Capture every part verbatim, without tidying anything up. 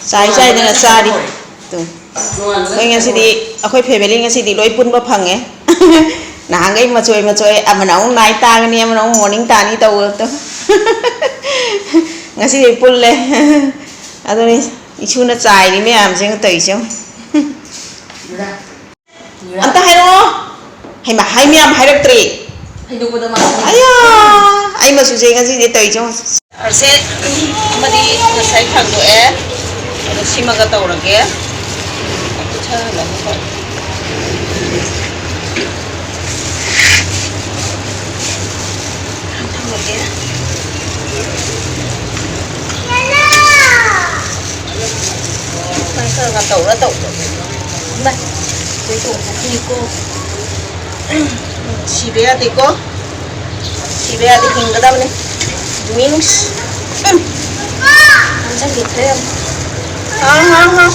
ꯆꯥꯏ ꯆꯥꯏꯗꯅ ꯆꯥꯔꯤ꯫ ꯇꯨ꯫ ꯑꯩꯈꯣꯏ ꯉꯁꯤꯗꯤ, ꯑꯩꯈꯣꯏ family ꯉꯁꯤꯗꯤ ꯂꯣꯏ ꯄꯨꯟꯕ ꯐꯪꯉꯦ꯫ ꯅꯍꯥꯟꯈꯩ ꯃꯆꯣꯏ ꯃꯆꯣꯏ, ꯑꯃꯅ ꯑꯃꯨꯛ night ꯇꯥꯒꯅꯤ, ꯑꯃꯅ ꯑꯃꯨꯛ morning ꯇꯥꯅꯤ ꯇꯧꯕꯗꯣ꯫ ꯉꯁꯤꯗꯤ ꯄꯨꯜꯂꯦ꯫ ꯑꯗꯨꯅꯤ ꯏꯁꯨꯅ ꯆꯥꯏꯔꯤ ꯃꯌꯥꯝꯁꯦ ꯇꯧꯔꯤꯁꯦ꯫ ꯑꯝꯇ ꯍꯥꯏꯔꯛꯑꯣ꯫ ꯍꯩꯃꯥ, ꯍꯥꯏ ꯃꯌꯥꯝ ꯍꯥꯏꯔꯛꯇ꯭ꯔꯦ꯫ ꯍꯩꯗꯣꯛꯄꯗ ꯃꯥ ꯑꯌꯥ, ꯑꯩ ꯃꯆꯨꯁꯦ ꯉꯁꯤꯗꯤ ꯇꯧꯔꯤꯁꯦ ꯌꯦꯡꯉꯣ꯫ ꯑꯥꯔꯁꯦ ꯑꯃꯗꯤ ꯉꯁꯥꯏ ꯊꯥꯡꯗꯣꯛꯑꯦ꯫ ꯑꯗꯣ ꯁꯤꯃꯒ ꯇꯧꯔꯒꯦ꯫ ꯄꯨꯊꯔꯒ ꯑꯃꯨꯛꯀ ꯊꯝꯃꯒꯦ꯫ ꯁꯨꯃꯥꯏꯅ ꯈꯔ ꯈꯔ ꯇꯧꯔ ꯇꯧ꯫ ꯏꯃꯥ, ꯑꯩꯈꯣꯏ ꯆꯣꯡꯊꯣꯛꯈꯤꯅꯤꯀꯣ꯫ ꯁꯤꯕ ꯌꯥꯗꯦꯀꯣ꯫ ꯁꯤꯕ ꯌꯥꯗꯦ, ꯍꯤꯡꯒꯗꯕꯅꯤ꯫ Wings꯫ ꯎꯝ꯫ ꯅꯝꯁꯤꯟꯕꯤꯈ꯭ꯔꯦ ꯑꯃꯨꯛ꯫ ꯍꯥꯎ, ꯍꯥꯎ, ꯍꯥꯎ꯫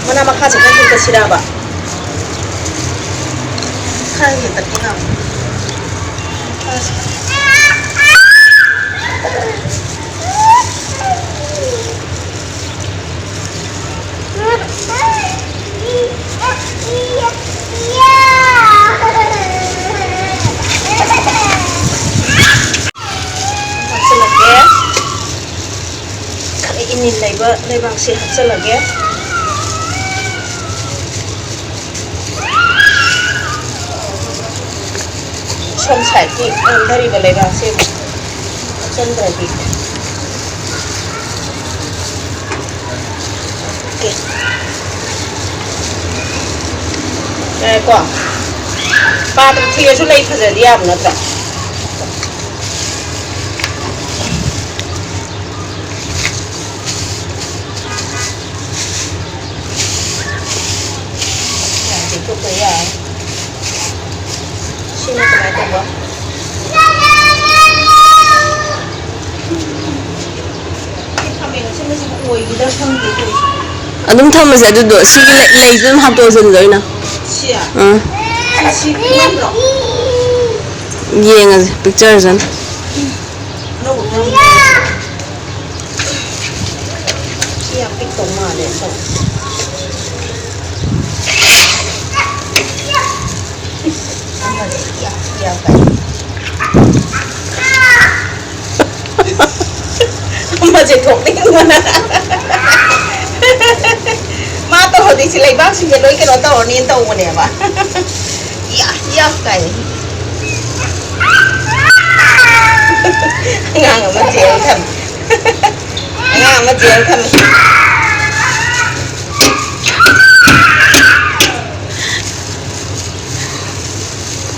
ꯃꯅꯥ ꯃꯈꯥꯁꯦ ꯈꯔ ꯍꯦꯛꯇꯠꯁꯤꯔꯕ? ꯈꯔ ꯍꯦꯛꯇꯠꯀꯦ ꯇꯧꯅꯤ꯫ ꯃꯈꯥꯁꯦ꯫ ꯍꯥꯞꯆꯤꯜꯂꯛꯀꯦ꯫ ꯈꯔ ꯏꯅꯤꯜ ꯂꯩꯕ ꯂꯩꯕꯥꯛꯁꯦ ꯍꯥꯞꯆꯤꯜꯂꯒꯦ꯫ ꯁꯣꯝ sideꯀꯤ ꯅꯥꯟꯊꯔꯤꯕ ꯂꯩꯕꯥꯛꯁꯦ ꯑꯃꯨꯛ ꯍꯥꯞꯆꯤꯟꯗ꯭ꯔꯗꯤ꯫ ꯑꯣꯀꯦ꯫ ꯌꯥꯔꯦꯀꯣ? ꯄꯥꯇ꯭ꯔ ꯊꯤꯔꯁꯨ ꯂꯩ ꯐꯖꯔꯗꯤ ꯌꯥꯕ ꯅꯠꯇ꯭ꯔꯥ? ꯌꯥꯔꯦ, ꯇꯣꯛꯄ ꯌꯥꯔꯦ꯫ ꯁꯤꯅ ꯀꯃꯥꯏꯅ ꯇꯧꯕ? ꯁꯤ ꯈꯥꯃꯦꯟ ꯑꯁꯤꯟꯕꯁꯤꯕꯨ ꯑꯣꯏꯒꯗ꯭ꯔꯥ ꯈꯪꯗꯦ ꯇꯧꯔꯤꯁꯦ꯫ ꯑꯗꯨꯝ ꯊꯝꯃꯁꯦ ꯑꯗꯨꯗꯣ꯫ ꯁꯤꯒꯤ ꯂꯩ-, ꯂꯩꯁꯦ ꯑꯗꯨꯝ ꯍꯥꯞꯇꯣꯛꯑꯁꯦ ꯑꯗꯨꯗ ꯑꯣꯏꯅ꯫ ꯁꯤ? ꯑꯥ꯫ ꯁꯤ ꯀꯨꯝꯍꯟꯗ꯭ꯔꯣ? ꯌꯦꯡꯉꯁꯦ, pictureꯁꯦ꯫ ꯑꯅꯧꯕ ꯈꯔ ꯑꯃꯨꯛ ꯇꯧꯔꯦ꯫ ꯃꯥꯅꯦ, ꯇꯧ꯫ ꯑꯃꯗꯤ ꯏꯌꯥ, ꯏꯌꯥ ꯀꯥꯏ꯫ ꯑꯃꯁꯦ ꯊꯣꯛꯅꯤꯡꯕꯅ꯫ ꯃꯥ ꯇꯧꯔꯗꯤ ꯁꯤ ꯂꯩꯕꯥꯛꯁꯤꯡꯁꯦ ꯂꯣꯏ ꯀꯩꯅꯣ ꯇꯧꯔꯅꯤꯅ ꯇꯧꯕꯅꯦꯕ꯫ ꯏꯌꯥ, ꯏꯌꯥ ꯀꯥꯏ꯫ ꯑꯉꯥꯡ ꯑꯃ ꯖꯦꯜ ꯊꯝꯃꯦ꯫ ꯑꯉꯥꯡ ꯑꯃ ꯖꯦꯜ ꯊꯝꯃꯦ꯫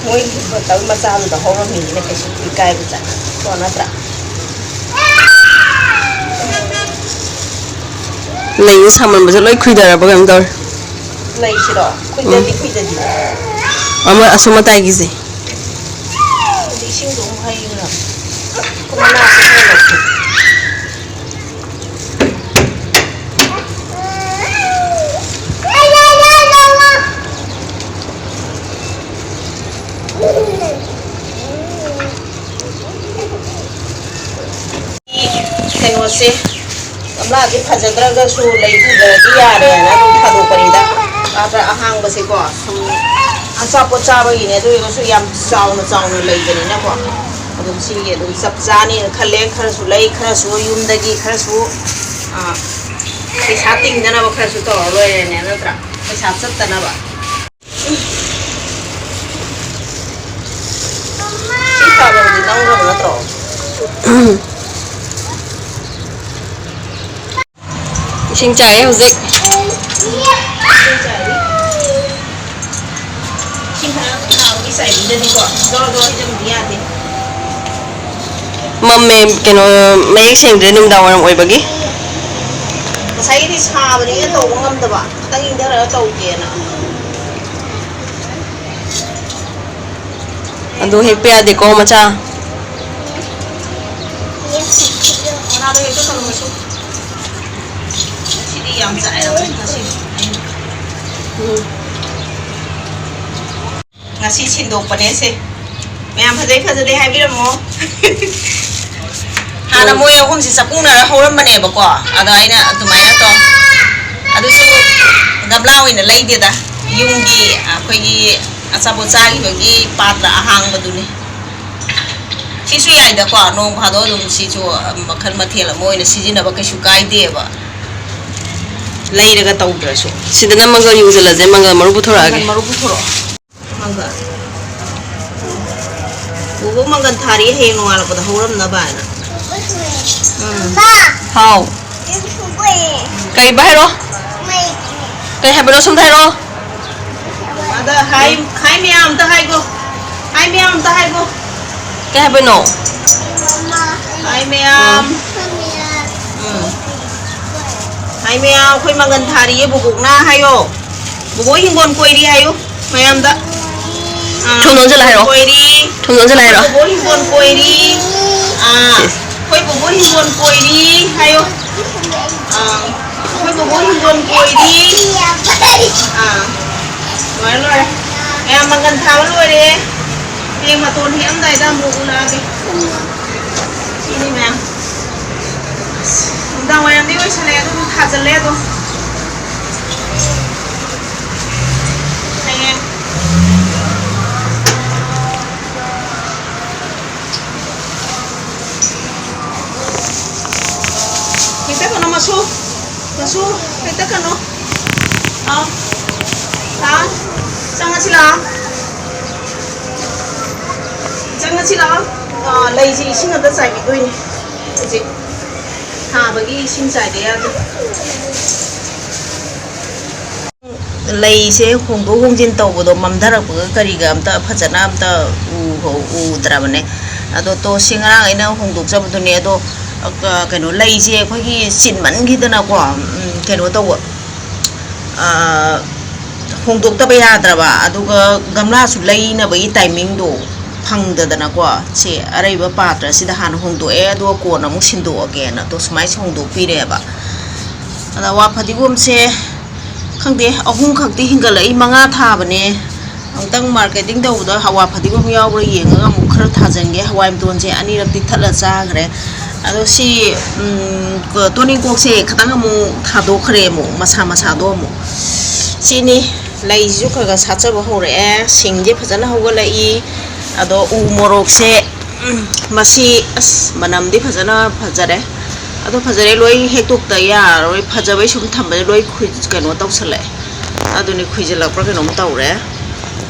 ꯃꯣꯏꯒꯤ ꯕꯣꯇꯜ ꯃꯆꯥꯗꯨꯗ ꯍꯧꯔꯝꯃꯤꯅꯤꯅ ꯀꯩꯁꯨ ꯏꯀꯥꯏꯕ ꯆꯠ-, ꯀꯣ ꯅꯠꯇ꯭ꯔꯥ? ꯂꯩꯁꯦ ꯁꯥꯃꯟꯕꯁꯦ ꯂꯣꯏ ꯈꯨꯏꯗꯔꯕ ꯀꯩꯅꯣꯝ ꯇꯧꯔꯦ꯫ ꯂꯩꯁꯤꯔꯣ? ꯈꯨꯏꯗꯗꯤ, ꯎꯝ꯫ ꯈꯨꯏꯗꯗꯤ꯫ ꯑꯃ ꯑꯁꯣꯝ ꯃꯇꯥꯏꯒꯤꯁꯦ꯫ ꯑꯗꯨꯗꯤ ꯏꯁꯤꯡꯗꯣ ꯑꯃꯨꯛ ꯍꯩꯌꯨꯅ꯫ ꯃꯅꯥꯁꯦ ꯈꯔ ꯂꯧꯊꯣꯛ꯫ ꯀꯩꯅꯣꯁꯦ, ꯒꯝꯂꯥꯁꯦ ꯐꯖꯗ꯭ꯔꯒꯁꯨ ꯂꯩ ꯐꯖꯔꯗꯤ ꯌꯥꯔꯦꯅ ꯑꯗꯨꯝ ꯊꯥꯗꯣꯛꯄꯅꯤꯗ꯫ ꯑꯗ ꯑꯍꯥꯡꯕꯁꯦꯀꯣ, ꯁꯨꯝ ꯑꯆꯥꯄꯣꯠ ꯆꯥꯕꯒꯤꯅꯦ, ꯑꯗꯨ ꯑꯣꯏꯔꯒꯁꯨ ꯌꯥꯝ ꯆꯥꯎꯅ ꯆꯥꯎꯅ ꯂꯩꯕꯅꯤꯅꯀꯣ꯫ ꯑꯗꯨꯝ ꯁꯤꯒꯤ ꯑꯗꯨꯝ ꯆꯞ ꯆꯥꯅꯤꯅ ꯈꯜꯂꯦ꯫ ꯈꯔꯁꯨ ꯂꯩ, ꯈꯔꯁꯨ ꯌꯨꯝꯗꯒꯤ, ꯈꯔꯁꯨ, ꯑ, ꯄꯩꯁꯥ ꯇꯤꯡꯗꯅꯕ ꯈꯔꯁꯨ ꯇꯧꯔ ꯂꯣꯏꯔꯦꯅꯦ, ꯅꯠꯇ꯭ꯔꯥ? ꯄꯩꯁꯥ ꯆꯠꯇꯅꯕ꯫ ꯁꯤ ꯊꯥꯕꯗꯤ ꯅꯪꯈ꯭ꯔꯕ ꯅꯠꯇ꯭ꯔꯣ? ꯏꯁꯤꯡ ꯆꯥꯏꯌꯦ ꯍꯧꯖꯤꯛ꯫ ꯏꯁꯤꯡ ꯆꯥꯏꯔꯤ꯫ ꯏꯁꯤꯡ ꯈꯔ ꯊꯥꯕꯒꯤ ꯆꯥꯏꯕꯤꯗꯗꯤꯀꯣ, ꯖꯣꯔꯣ ꯖꯣꯔꯣ ꯍꯩꯖꯤꯟꯕꯗꯤ ꯌꯥꯗꯦ꯫ ꯃꯝꯃꯦ, ꯀꯩꯅꯣ, ꯃꯌꯦꯛ ꯁꯦꯡꯗ꯭ꯔꯦ ꯅꯨꯃꯤꯗꯥꯡ ꯋꯥꯏꯔꯝ ꯑꯣꯏꯕꯒꯤ꯫ ꯉꯁꯥꯏꯒꯤꯗꯤ ꯁꯥꯕꯅꯤꯅ ꯇꯧꯕ ꯉꯝꯗꯕ, ꯈꯤꯇꯪ ꯏꯪꯊꯔꯒ ꯇꯧꯒꯦꯅ꯫ ꯑꯗꯨ ꯍꯦꯛꯄ ꯌꯥꯗꯦꯀꯣ, ꯃꯆꯥ꯫ ꯃꯅꯥꯗꯣ ꯍꯦꯛꯇ ꯀꯪꯍꯜꯂꯁꯨ꯫ ꯉꯁꯤꯗꯤ ꯌꯥꯝ ꯆꯥꯏꯔꯕꯅꯤ ꯉꯁꯤꯗꯤ꯫ ꯎꯝ꯫ ꯉꯁꯤ ꯁꯤꯟꯗꯣꯛꯄꯅꯦ ꯁꯦ꯫ ꯃꯌꯥꯝ ꯐꯖꯩ ꯐꯖꯗꯦ ꯍꯥꯏꯕꯤꯔꯝꯃꯣ꯫ ꯍꯥꯟꯅ ꯎꯝ꯫ ꯃꯣꯏ ꯑꯍꯨꯝꯁꯤ ꯆꯥꯛꯀꯨꯡꯅꯔ ꯍꯧꯔꯝꯕꯅꯦꯕꯀꯣ꯫ ꯑꯗꯣ ꯑꯩꯅ ꯑꯗꯨꯃꯥꯏꯅ ꯇꯧ-, ꯑꯗꯨꯁꯨ ꯒꯝꯂꯥ ꯑꯣꯏꯅ ꯂꯩꯗꯦꯗ, ꯌꯨꯝꯒꯤ ꯑꯩꯈꯣꯏꯒꯤ ꯑꯆꯥꯄꯣꯠ ꯆꯥꯈꯤꯕꯒꯤ ꯄꯥꯇ꯭ꯔ ꯑꯍꯥꯡꯕꯗꯨꯅꯤ꯫ ꯁꯤꯁꯨ ꯌꯥꯏꯗꯀꯣ, ꯅꯣꯡ ꯐꯥꯗꯣꯛ ꯑꯗꯨꯝ ꯁꯤꯁꯨ ꯃꯈꯜ ꯃꯊꯦꯜ ꯑꯃ ꯑꯣꯏꯅ ꯁꯤꯖꯤꯟꯅꯕ ꯀꯩꯁꯨ ꯀꯥꯏꯗꯦꯕ꯫ ꯂꯩꯔꯒ ꯇꯧꯗ꯭ꯔꯁꯨ꯫ ꯁꯤꯗꯅ ꯃꯪꯒꯜ ꯌꯨꯡꯁꯤꯜꯂꯁꯦ, ꯃꯪꯒꯜ ꯃꯔꯨ ꯄꯨꯊꯣꯔꯛꯑꯒꯦ꯫ ꯃꯪꯒꯜ ꯃꯔꯨ ꯄꯨꯊꯣꯔꯛꯑꯣ꯫ ꯃꯪꯒꯜ꯫ ꯕꯣꯕꯣꯛ ꯃꯪꯒꯜ ꯊꯥꯔꯤ, ꯍꯌꯦꯡ ꯅꯣꯡꯉꯥꯜꯂꯛꯄꯗ ꯍꯧꯔꯝꯅꯕ ꯍꯥꯏꯅ꯫ ꯎꯝ꯫ ꯍꯥꯎ꯫ ꯀꯩꯕ ꯍꯥꯏꯔꯣ? ꯀꯩ ꯍꯥꯏꯕꯅꯣ? ꯁꯣꯝꯗ ꯍꯥꯏꯔꯣ꯫ ꯑꯗ ꯍꯥꯏ, ꯍꯥꯏ ꯃꯌꯥꯝ ꯑꯝꯇ ꯍꯥꯏꯒꯣ꯫ ꯍꯥꯏ ꯃꯌꯥꯝ ꯑꯝꯇ ꯍꯥꯏꯒꯣ꯫ ꯀꯩ ꯍꯥꯏꯕꯅꯣ? ꯍꯥꯏ ꯃꯌꯥꯝ꯫ ꯎꯝ꯫ ꯍꯥꯏ ꯃꯌꯥꯝ, ꯑꯩꯈꯣꯏ ꯃꯪꯒꯟ ꯊꯥꯔꯤꯌꯦ ꯕꯣꯕꯣꯛꯅ ꯍꯥꯏꯌꯣ꯫ ꯕꯣꯕꯣꯛ ꯍꯤꯡꯒꯣꯜ ꯀꯣꯏꯔꯤ ꯍꯥꯏꯌꯨ ꯃꯌꯥꯝꯗ꯫ ꯑꯥ, ꯊꯨꯝ ꯅꯣꯝꯖꯜꯂ ꯍꯥꯏꯔꯛꯑꯣ꯫ ꯀꯣꯏꯔꯤ꯫ ꯊꯨꯝ ꯅꯣꯝꯖꯜꯂ ꯍꯥꯏꯔꯛꯑꯣ꯫ ꯑꯩꯈꯣꯏ ꯕꯣꯕꯣꯛ ꯍꯤꯡꯒꯣꯜ ꯀꯣꯏꯔꯤ꯫ ꯑꯥ, ꯁꯤꯁ꯫ ꯑꯩꯈꯣꯏ ꯕꯣꯕꯣꯛ ꯍꯤꯡꯒꯣꯜ ꯀꯣꯏꯔꯤ ꯍꯥꯏꯌꯣ꯫ ꯑꯥ, ꯑꯩꯈꯣꯏ ꯕꯣꯕꯣꯛ ꯍꯤꯡꯒꯣꯜ ꯀꯣꯏꯔꯤ꯫ ꯑꯥ, ꯂꯣꯏꯔꯦ, ꯂꯣꯏꯔꯦ꯫ ꯃꯌꯥꯝ ꯃꯪꯒꯟ ꯊꯥꯕ ꯂꯣꯏꯔꯦ꯫ ꯍꯌꯦꯡ ꯃꯇꯣꯟ ꯍꯦꯛꯑꯝꯗꯥꯏꯗ ꯑꯃꯨꯛ ꯎꯠꯂꯛꯑꯒꯦ꯫ ꯁꯤꯅꯤ ꯃꯌꯥꯝ꯫ ꯅꯨꯡꯗꯥꯡ ꯋꯥꯏꯔꯝꯗꯤ ꯑꯣꯏꯁꯜꯂꯛꯑꯦ, ꯑꯗꯨꯕꯨ ꯊꯥꯖꯜꯂꯦ ꯑꯗꯨꯝ꯫ ꯍꯌꯦꯡ꯫ ꯍꯦꯛꯇꯠꯀꯅꯣ ꯃꯁꯨ꯫ ꯃꯁꯨ, ꯍꯦꯛꯇꯠꯀꯅꯣ꯫ ꯑꯥꯎ꯫ ꯂꯥꯎ꯫ ꯆꯪꯉꯁꯤ ꯂꯥꯎ꯫ ꯆꯪꯉꯁꯤ ꯂꯥꯎ꯫ ꯑꯥ, ꯂꯩꯁꯤ ꯏꯁꯤꯡ ꯑꯝꯇ ꯆꯥꯏꯕꯤꯗꯣꯏꯅꯤ꯫ ꯍꯧꯖꯤꯛ ꯊꯥꯕꯒꯤ ꯏꯁꯤꯡ ꯆꯥꯏꯗ ꯌꯥꯗꯦ꯫ ꯂꯩꯁꯦ ꯍꯣꯡꯗꯣꯛ ꯍꯣꯡꯖꯤꯟ ꯇꯧꯕꯗꯣ ꯃꯝꯊꯔꯛꯄꯒ ꯀꯔꯤꯒ ꯑꯝꯇ ꯐꯖꯅ ꯑꯝꯇ ꯎꯍꯧ-, ꯎꯗ꯭ꯔꯕꯅꯦ꯫ ꯑꯗꯣ ꯇꯣ ꯁꯤ ꯉꯔꯥꯡ ꯑꯩꯅ ꯍꯣꯡꯗꯣꯛꯆꯕꯗꯨꯅꯦ꯫ ꯑꯗꯣ, ꯑ, ꯀꯩꯅꯣ, ꯂꯩꯁꯦ ꯑꯩꯈꯣꯏꯒꯤ ꯆꯤꯟꯃꯟꯈꯤꯗꯅꯀꯣ, ꯎꯝ, ꯀꯩꯅꯣ ꯇꯧꯕ, ꯑ, ꯍꯣꯡꯗꯣꯛꯇꯕ ꯌꯥꯗ꯭ꯔꯕ꯫ ꯑꯗꯨꯒ ꯒꯝꯂꯥꯁꯨ ꯂꯩꯅꯕꯒꯤ ꯇꯥꯏꯃꯤꯡꯗꯣ ꯐꯪꯗꯗꯅꯀꯣ, ꯁꯤ ꯑꯔꯩꯕ ꯄꯥꯇ꯭ꯔꯁꯤꯗ ꯍꯥꯟꯅ ꯍꯣꯡꯗꯣꯛꯑꯦ, ꯑꯗꯨꯒ ꯀꯣꯟꯅ ꯑꯃꯨꯛ ꯁꯤꯟꯗꯣꯛꯑꯒꯦꯅ꯫ ꯑꯗꯣ ꯁꯨꯃꯥꯏꯅ ꯍꯣꯡꯗꯣꯛꯄꯤꯔꯦꯕ꯫ ꯑꯗ ꯍꯋꯥ ꯐꯗꯤꯒꯣꯝꯁꯦ ꯈꯪꯗꯦ, ꯑꯍꯨꯝ ꯈꯛꯇꯤ ꯍꯤꯡꯒꯠꯂꯛꯏ, ꯃꯉꯥ ꯊꯥꯕꯅꯦ꯫ ꯑꯃꯨꯛꯇꯪ marketing ꯇꯧꯕꯗ ꯍꯋꯥ ꯐꯗꯤꯒꯣꯝ ꯌꯥꯎꯕ꯭ꯔꯥ ꯌꯦꯡꯉꯒ ꯑꯃꯨꯛ ꯈꯔ ꯊꯥꯖꯟꯒꯦ꯫ ꯍꯋꯥꯏ ꯃꯇꯣꯟꯁꯦ ꯑꯅꯤꯔꯛꯇꯤ ꯊꯠꯂ ꯆꯥꯈ꯭ꯔꯦ꯫ ꯑꯗꯣ ꯁꯤ, ꯎꯝ, ꯀꯣ-, ꯇꯣꯅꯤꯡꯀꯣꯛꯁꯦ ꯈꯤꯇꯪ ꯑꯃꯨꯛ ꯊꯥꯗꯣꯛꯈ꯭ꯔꯦ, ꯑꯃꯨꯛ ꯃꯁꯥ ꯃꯁꯥꯗꯣ ꯑꯃꯨꯛ꯫ ꯁꯤꯅꯤ, ꯂꯩꯁꯤꯁꯨ ꯈꯔ ꯈꯔ ꯁꯥꯠꯆꯕ ꯍꯧꯔꯛꯑꯦ, ꯁꯤꯡꯁꯦ ꯐꯖꯅ ꯍꯧꯒꯠꯂꯛꯏ꯫ ꯑꯗꯣ ꯎ ꯃꯣꯔꯣꯛꯁꯦ, ꯎꯝ, ꯃꯁꯤ ꯑꯁ ꯃꯅꯝꯗꯤ ꯐꯖꯅ ꯐꯖꯔꯦ꯫ ꯑꯗꯣ ꯐꯖꯔꯦ, ꯂꯣꯏ ꯍꯦꯛꯇꯣꯛꯇ ꯌꯥꯔꯔꯣꯏ, ꯐꯖꯕꯩ ꯁꯨꯝ ꯊꯝꯕꯁꯦ ꯂꯣꯏ ꯈꯨꯏ-, ꯀꯩꯅꯣ ꯇꯧꯁꯜꯂꯛꯑꯦ꯫ ꯑꯗꯨꯅꯤ, ꯈꯨꯏꯖꯤꯜꯂꯛꯄ꯭ꯔꯥ ꯀꯩꯅꯣꯝ ꯇꯧꯔꯦ꯫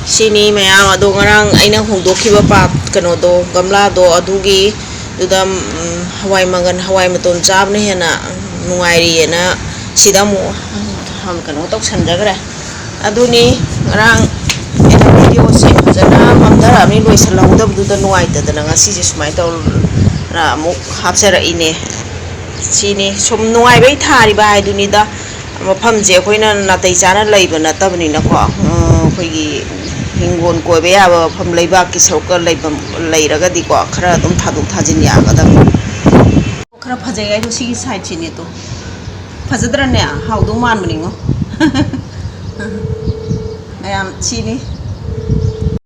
ꯁꯤꯅꯤ ꯃꯌꯥꯝ꯫ ꯑꯗꯣ ꯉꯔꯥꯡ ꯑꯩꯅ ꯍꯣꯡꯗꯣꯛꯈꯤꯕ ꯄꯥꯠ ꯀꯩꯅꯣꯗꯣ, ꯒꯝꯂꯥꯗꯣ, ꯑꯗꯨꯒꯤ ꯑꯗꯨꯗ, ꯎꯝ, ꯍꯋꯥꯏ ꯃꯪꯒꯟ, ꯍꯋꯥꯏ ꯃꯇꯣꯟ ꯆꯥꯕꯅ ꯍꯦꯟꯅ ꯅꯨꯡꯉꯥꯏꯔꯤꯑꯅ ꯁꯤꯗ ꯑꯃꯨꯛ, ꯎꯝ, ꯀꯩꯅꯣ ꯇꯧꯁꯟꯖꯈ꯭ꯔꯦ꯫ ꯑꯗꯨꯅꯤ ꯉꯔꯥꯡ ꯑꯩꯅ ꯚꯤꯗꯤꯑꯣꯁꯦ ꯐꯖꯅ ꯃꯝꯊꯔꯛꯑꯕꯅꯤ, ꯂꯣꯏꯁꯤꯜꯍꯧꯗꯕꯗꯨꯗ ꯅꯨꯡꯉꯥꯏꯇꯗꯅ ꯉꯁꯤꯁꯦ ꯁꯨꯃꯥꯏꯅ ꯇꯧꯔ ꯑꯃꯨꯛ ꯍꯥꯞꯆꯔꯛꯏꯅꯦ꯫ ꯁꯤꯅꯤ ꯁꯨꯝ ꯅꯨꯡꯉꯥꯏꯕꯩ ꯊꯥꯔꯤꯕ ꯍꯥꯏꯗꯨꯅꯤꯗ꯫ ꯃꯐꯝꯁꯦ ꯑꯩꯈꯣꯏꯅ ꯅꯥꯇꯩ ꯆꯥꯅ ꯂꯩꯕ ꯅꯠꯇꯕꯅꯤꯅꯀꯣ, ꯑꯩꯈꯣꯏꯒꯤ ꯍꯤꯡꯒꯣꯜ ꯀꯣꯏꯕ ꯌꯥꯕ ꯃꯐꯝ, ꯂꯩꯕꯥꯛꯀꯤ ꯁꯔꯨꯛꯀ ꯂꯩꯕ ꯂꯩꯔꯒꯗꯤꯀꯣ, ꯈꯔ ꯑꯗꯨꯝ ꯊꯥꯗꯣꯛ ꯊꯥꯖꯤꯟ ꯌꯥꯒꯗꯕ꯫ ꯈꯔ ꯐꯖꯩ ꯍꯥꯏꯗꯣ ꯁꯤꯒꯤ ꯁꯥꯏꯠꯁꯤꯅꯦ꯫ ꯇꯣ, ꯐꯖꯗ꯭ꯔꯅꯦ? ꯍꯥꯎꯗꯧ ꯃꯥꯟꯕꯅꯤꯉꯣ꯫ ꯃꯌꯥꯝ ꯁꯤꯅꯤ꯫